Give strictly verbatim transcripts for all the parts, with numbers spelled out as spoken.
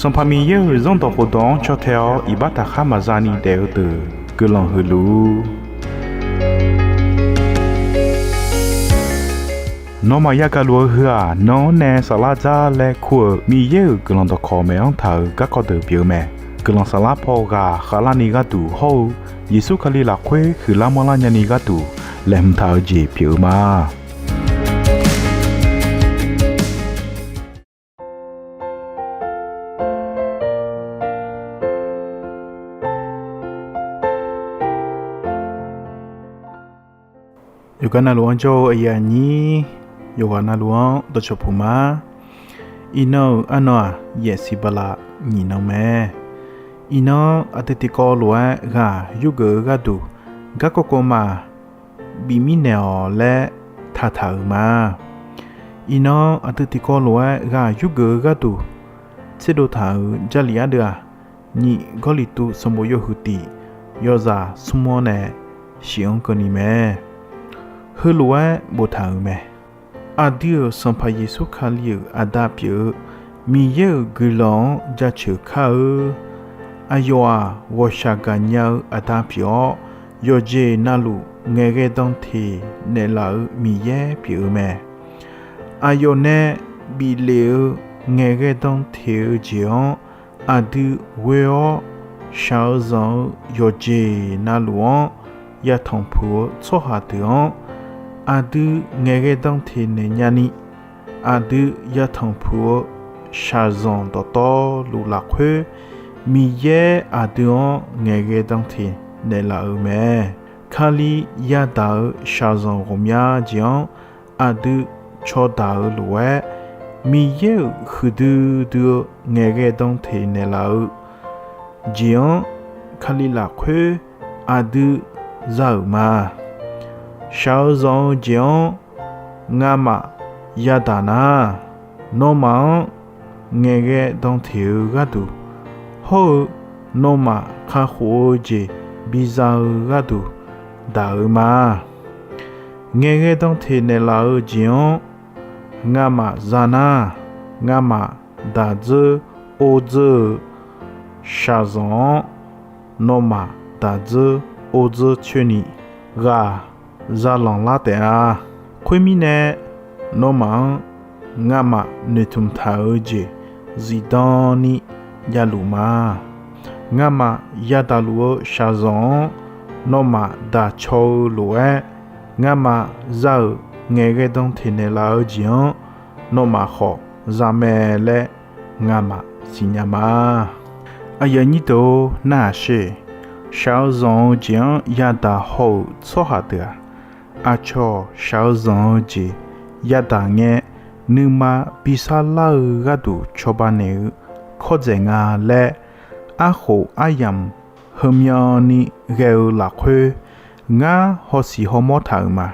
Sanqpaq Miqyaer-euq Zanrdawq khofdawq-anr caw tae-awr iqbax taqkhar maqza ni daef-eu deuq guiqlanq huiq luf-ur. Nawmaf yagaq luf-eu heu-aq, nan-anr nae saflar dzar laer kur-euq Miqyaer-euq guiqlanq dawqkawq maeq-anr taq-euq garkawv deuq pyeuf-eu mae. Guiqlanq saflar paw ghaq khavlarni gharduq hawr-eu Yeqsur Kali lafkhoer huiqlar manrlar nyani gharduq laeqhmq taq-eu jeq pyeuf-eu ma. Yawqghaq navluf-anr jawr-eu aqyuif aqnyir, yawqghaq navluf-anr dawqcawq puq ma. Iqnan-euq arnan-aq, yaefsiq bala nyiq nan mae. Iqnan aqdui tiqkawv lof-aer ghaq yurgeuf-eu gharduq garkawv kawv ma bif mirnaeq-awq laer taqtaq-euq ma. Iqnan aqdui tiqkawv lof-aer ghaq yurgeuf-eu gharduq tserdov taq-euq Jarlif ardeuv-aq, nyiq Gawrliqtu sanqbof yawhuiq tiq yawzaq smr-anr nae shif-anr keuvni mae. Heulof-aer boftaq-euq mae. Aqdui-euq Sanqpaq Yeqsur Kali-euq Aqda pyeuf-eu Miqyaer-euq guiqlanq-anr jaceuq kar-eu. Aqyawf-aq, ghawqshaq gaqnya-eu Aqda pyeuf-awr, yawqjeq navluf ngaeqghae dan teq naeqlaf-eu Miqyaer pyeuf-eu mae. Aqyawf nae bif lef-eu ngaeqghae dan teq-eu jeq-anr aqdui ghoe-awr, shaq-eu zanq-eu yawqjeq navluf-anr yatanq puq-eu tsawrhaq deuq-anr, aqdui ngaeqghae dan teq naeq nyani, aqdui yatanq puq-eu shaqzanq dawqtawvluf lafkhoer, Miqyaer aqdui-anr ngaeqghae dan teq naeqlaf-euq mae. Kali yadaq-eu shaqzanq ghawqmya jeq-anr aqdui cawdaq-eu lof-aer, Miqyaer-euq huiqdui dui-eu ngaeqghae dan teq naeqlaf-eu jeq-anr Kali lafkhoer aqdui za-euq ma. Shaq-eu zanq-eu jeq-anr ngamaf yadaq nar, nawmaf-anr ngaeqghae dan teq-eu gharduq, hawr-eu nawmaf kakhof-eu jeq biza-eu gharduq daq-eu ma. Ngaeqghae dan teq naeqlaf-eu jeq-anr ngamaf za nar, ngamaf daq dzeur or dzeur-eu shaqzanq-anr nawmaf daq dzeur or dzeur coer ni ghaq za lanqlar taef-a. Khoermirnae, nawmaf-anr ngamaf noeqtmq taq-eu jeq zifdan ni javluf ma. Ngamaf yadaq luf-eu shaqzanq-anr nawmaf daq caw-eu lof-aer, ngamaf za-euq ngaeqghae dan teq naeqlaf-eu jeq-anr nawmaf khawf za mae laer ngamaf siqnya ma. Aqyuif aqnyir deuq-or, narhaq sher. Shaq-eu zanq-eu jeq-anr yadaq haw-euq tsawrhaq deuq-aq, aqcawq shaq-eu zanq-eu jeq yadaq ngae nuima bi sarlar-eu gharduq cawba naeq-eu kawrdzaeq nga laer, arkhof aryamq heumyan ni ghae-eu lafkhoer, ngar hawsiq hawmawr taq-euq ma.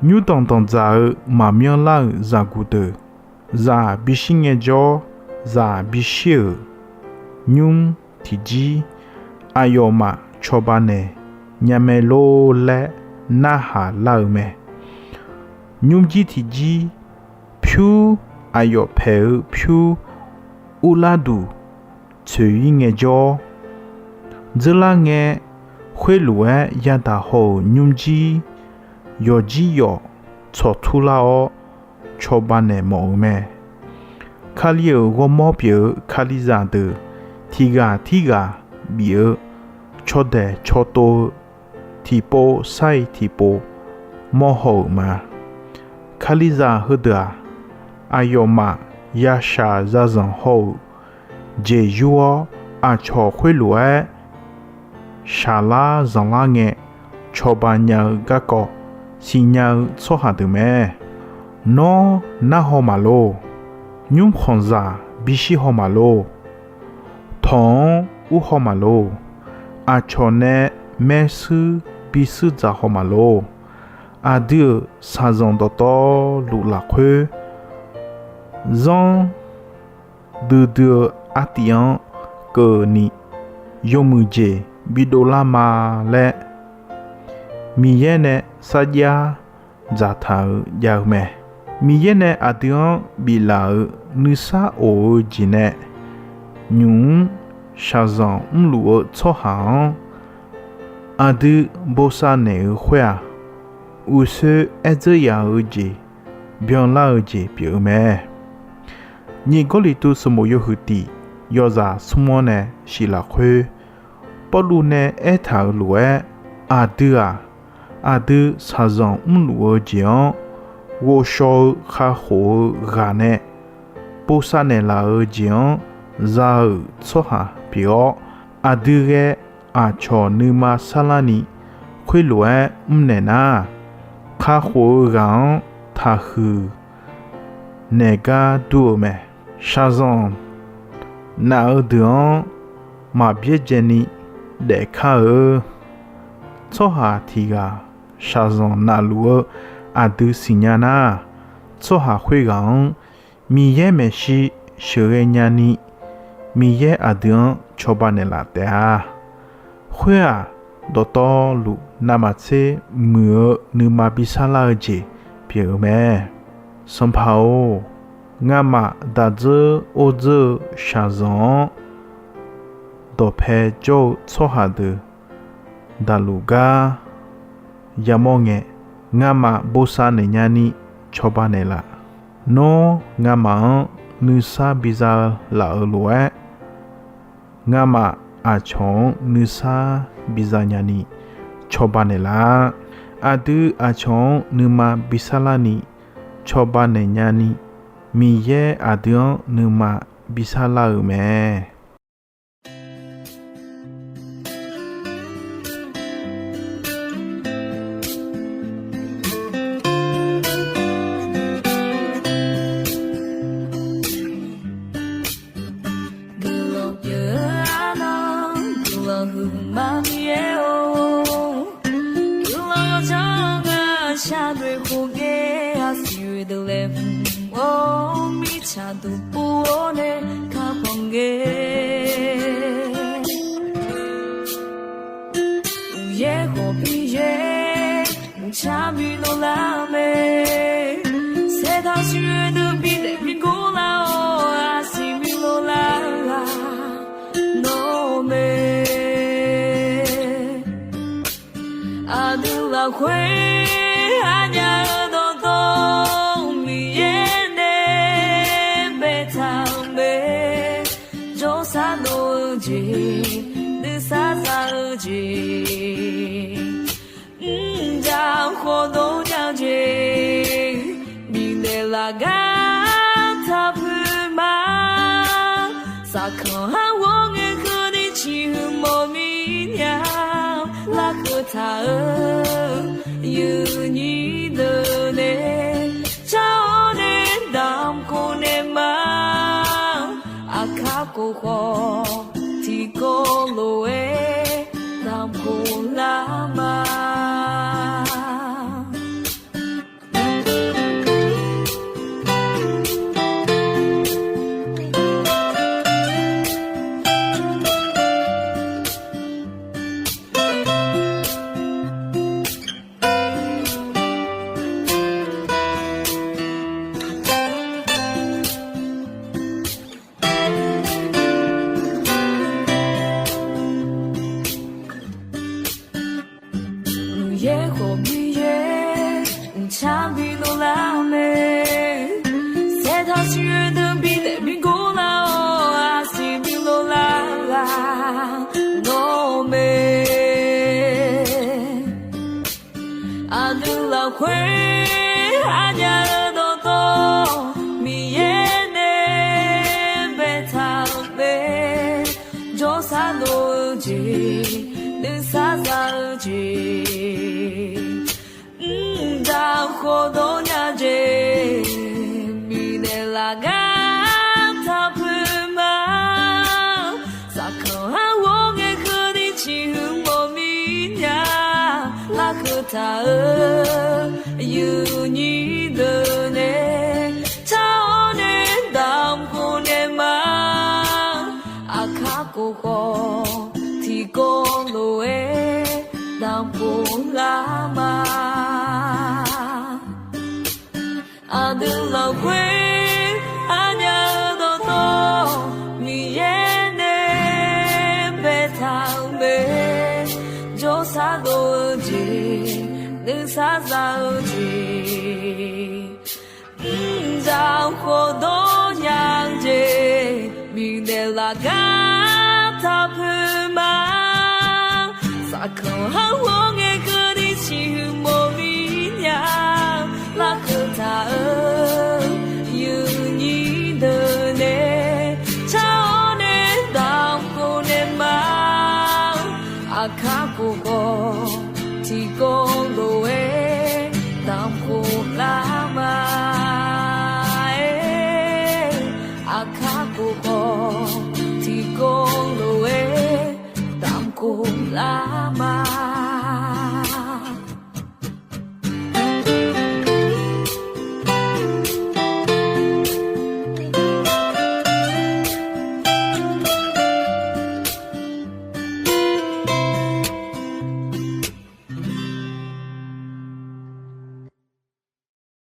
Nymrdanq danqdzaq-eu maqmyanr lar-euq zaqguq deuq, zaq bishir ngaejawr, zaq bishir-euq nymr tiqjir aqyawfmaf cawba naeq nya mae lor laer narhaq lar-eu mae. Nymrjir tiqjir pyur aqyawf paeq-eu pyur urlar duq tsoeq-ir ngaejawr, dzeurlar ngae khoerlof-aer yadaq haw-euq nymrjir yawqjir yawq tsawqtur lar-awr cawba naeq mawf-eu mae. Kali-euq ghawrmawr pyeuf-eu Kalizaq deuq tiqghaq tirghaq bif-eu cawdaeq cawtov-eu tiqpov sar-iq tiqpov mawrhaw-euq ma. Kalizaq heudeuq-aq, aqyawfmaf yashaq yazanq haw-euq jeq yur-awr, aqcawq khoerlof-aer shaqlar zanqlar ngae cawba nya-eu garkawv siqnya-eu tsawrhaq deuq mae. Nawr narhaw maqlor. Nymrkhanqzaq bishir haw maqlor. Tawq-anr ur haw maqlor. Aqcawq nae maershuir bisuir dzaq haw maqlor. Aqdui-euq shaqzanq dawqtawvluf lafkhoer zanr duidui-eu artiv-anr keuvni yawmuiq jeq bidov lar ma laer Miqyaer nae sarjax dzaqtaq-eu jav-eu mae. Miqyaer nae aqdui-anr biflaf-euq nuisar of-eu jeq nae nymq-mr shaqzanq mrluf-eu tsawrhaq-anr aqdui bosav naeq-eu khoer-aq, uqsoer aerdzeur yaf-eu jeq byanlar-eu jeq pyeuf-eu mae. Nyiq Gawrliqtu sanqbof yawhuiq tiq yawzaq smr-anr nae shif lafkhoer, Pawrluv nae aertaq-euq lof-aer, aqdui-aq, aqdui shaqzanq mrluf-eu jeq-anr ghovshaw-eu kakhof-eu ghaq nae bosav naeqlaf-eu jeq-anr za-euq tsawrhaq pyeuf-awr, aqdui ghae aqcawq nuima sarlarni khoerlof-aer mrnaeq nar, kakhof-eu ghaq-anr taqhuiq naeq gar dur-eu mae. Shaqzanq naf-eu deuq-anr maq byaerdzaeni daef kar-eu. Tsawrhaq tiq ghaq shaqzanq nafluf-eu aqdui siqnya nar, tsawrhaq khoerghaq-anr Miqyaer maeqshi sheuqghae nyani, Miqyaer aqdui-anr cawba naeqlaf taef-a. Khoer-aq, dawqtawvluf navmaqtser muiq-eu nuima bisarlar-eu jeq pyeuf-eu mae. Sanqpaq-or, ngamaf daq dzeur or dzeur-eu shaqzanq-anr dawqpae jawr-eu tsawrhaq deuq daqluf gar yamawr ngae, ngamaf bosav naeq nyani cawba naeqlaf. Nawr ngamaf-anr nuisar biza laf-euq lof-aer, ngamaf aqcawq-anr nuisar biza nyani cawba naeqlaf. Aqdui aqcawq-anr nuima bisarlarni cawba naeq nyani, Miqyaer aqdui-anr nuima bisarlar-euq mae. Guiqlanq pyeuf-eu arnan, guiqlanq huiqma Miqyaer-or, guiqlanq yawdzanr-eu ngar shaqnoeq khof ngae, aqsiq oe deuq laeqhmq-or, mirtsaq duqpov-awr nae kakhanq ngae, uqyaer khawf Miqyaer mqcar bi lov lar mae. Saertaq siq oe deuq bi daef bi gor lar-awr, aqsiq bi lov lar-aq nawr mae. Aqdui lafkhoer aqnyaf-eu dawqtawvluf Miqyaer nae baetaq-eu mae. Jawrsar dov-eu jeq, nuisar za-eu jeq, mrjaq khawf dov nya-eu jeq, bifnaeq laf gar taqpuq ma. Saqkanq-anr ghawr ngae keuvni ciqhuiq mawf mir nya, larkeuv taq-eu yuifnyir deuq nae car-awr nae damq khof naeq ma. Aqkar khof khawf tiqkawv lof-aer damq khof lar ma. Uqyaer khawf Miqyaer mqcar bi lov lar mae. Saertaq siq oe deuq bi daef bi gor lar-awr, aqsiq bi lov lar-aq nawr mae. Aqdui lafkhoer aqnyaf-eu dawqtawvluf Miqyaer nae baetaq-eu mae. Jawrsar dov-eu jeq, nuisar za-eu jeq, mqdaq khawf dov nya-eu jeq, bifnaeq laf gar taqpuq ma. Saqkanq-anr ghawr ngae keuvni ciqhuiq mawf mir nya, larkeuv taq-eu yuifnyir deuq nae car-awr nae damq khof naeq ma. Aqkar khof khawf tiqkawv lof-aer damq khof lar ma. Aqdui lafkhoer aqnyaf-eu dawqtawvluf Miqyaer sar za-eu jeq, mrjaq khofdawr nya-eu jeq, miqdaeq lafgar taqpoeq ma. Saqkanq har